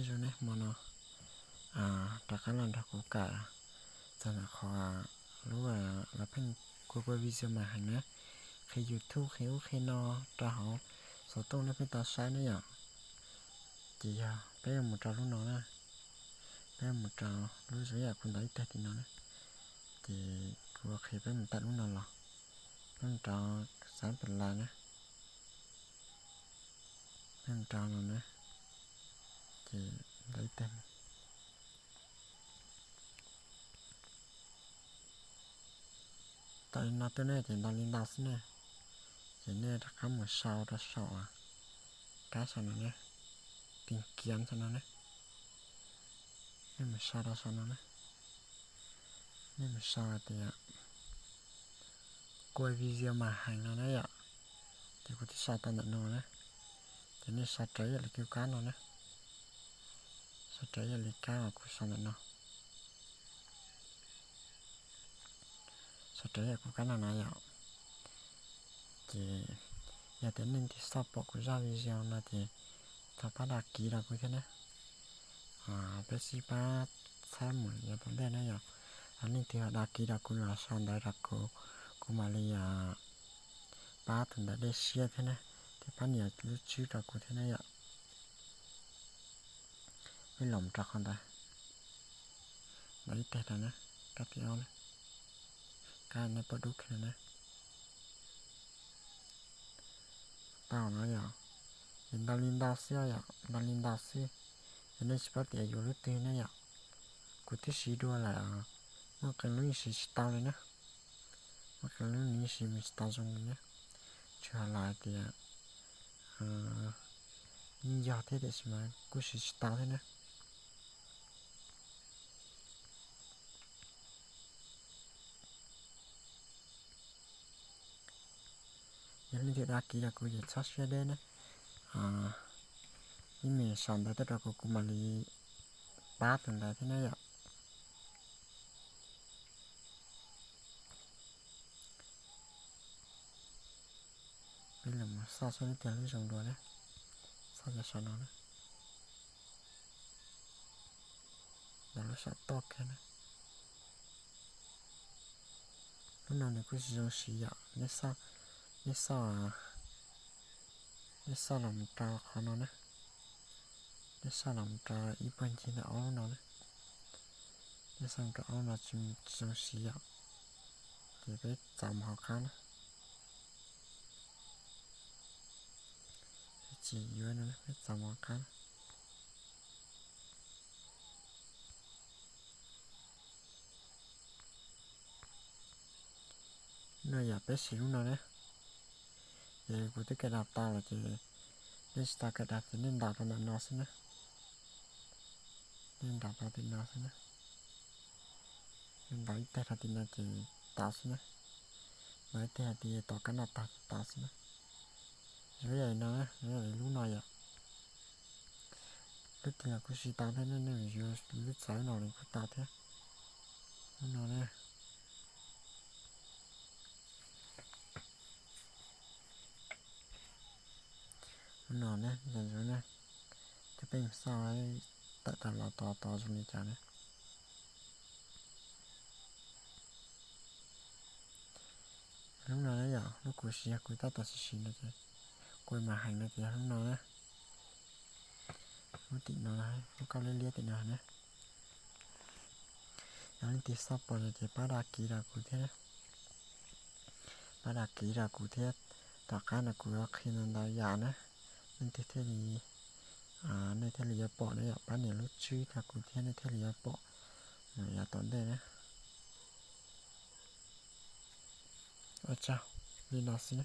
Zoo ne, hmo no rov qab los nrog kuv kawm txog ntawm qhov lub, lawv pheej kua kua video mas heev na, qhia YouTube qhia ub qhia no rau hauv xov tooj nej pheej tau saib na yom. Ces yog peb yuav mus rau lub no na, peb yuav mus rau lub zoo yam kuv ntawd ib teg tim no na. Ces kuv qhia peb mus tawm lub no los, peb mus rau xav pes las na, peb mus rau no na, ces ntawd ib teg. Tau li no tuaj ne ces ntau li ntau xwb na. Ces nej rov qab mus sau rau saum kab saum no na, tìm kiếm saum no na. Nej mus sau rau saum no na. Nej mus sau tias kua video mas heev no na yom. Ces kuv twb sau tau ntawm no na. Ces nej sau raws ib yam li kab no na. Sau raws ib yam li kab uas kuv sau ntawm no. Sau raws ib yam kuv kab no na yom. Ces yog tias nej leej twg xauj pom kuv zaj video no ces thov pab đăng ký rau kuv thiab na. Peb sib pab txhawb mus yav tom ntej na yom. Leej twg đăng ký rau kuv los sau ntawv rau kuv, kuv mam li pab tus ntawv dej siab thiab na, thiab pab nias lub tswb rau kuv thiab na yom. Peb los mus rau qhov ntawd, ntawd ib teg rau na, kab thib ob na, kab nej pom dub kiag na. Tau no yom. Ces ntau li ntau xwb yom, ntau li ntau xwb. Ces nej tsis paub tias yuav lub twg ne yom. Kuv twb siv dua lawm, muaj qee lub yeej siv tsis tau li na. Muaj qee lub nws yeej siv mus tsis tau zoo li na. Tsis hais tias yeej yog thiab tiam sis mas kuj siv tsis tau thiab na. Yog leej twg đăng ký rau kuv ces txhob siab deb na. Ib me sau ntawv tuaj rau kuv, kuv mam li pab tus ntawd thiab na yom. Peb los xauj saib lub twg lub zoo dua na. Xauj cov saum no na. Los lub saum toj kiag na. Lub no nws kuj tsis zoo siv yom, nej xauj, nej xauj los mus rau qhov no na. Nej xauj los mus rau ib puag ncig ntawm ob lub no na. Nej xauj mus rau ob lub no tsis zoo siv yom. Ces peb txav mus hauv qab na. Peb tsis yuav no, peb txav mus hauv qab na. No yom, peb siv lub no na. Ces kuv twb cài đặt tau lawm ces nej tsis tau cài đặt ces nej ntaus rau ntawm no xwb na. Nej ntaus rau tim no xwb na. Nej ntaus ib teg rau tim no ces tau xwb na. Ntaus ib teg rau tim tom kab no tag ces tau xwb na. Zoo yam no, lub no yom. Lub twg los kuj siv tau thiab, nej yuav lub txawv no los kuj tau thiab. Lub no na. Lub no ne, yog zoo ne, ces peb xauj tawm tau los tos tos zoo li cas ne. Lub no ne yom, lub kuv siv yog kuv tab tom siv siv no ces, kuv mas heev no ces yog lub no na. Lub tim no, lub koj liab liab tim no ne. Yog leej twg xauj pom no ces pab đăng ký rau kuv thiab. Pab đăng ký rau kuv thiab, tom qab no kuv yuav qhia ntau ntau yam na, nej thiaj li, nej thiaj li yuav pom na yom, pab nias lub tswb rau kuv thiab nej thiaj li yuav pom yav tom ntej na. Ua tsaug, li no xwb.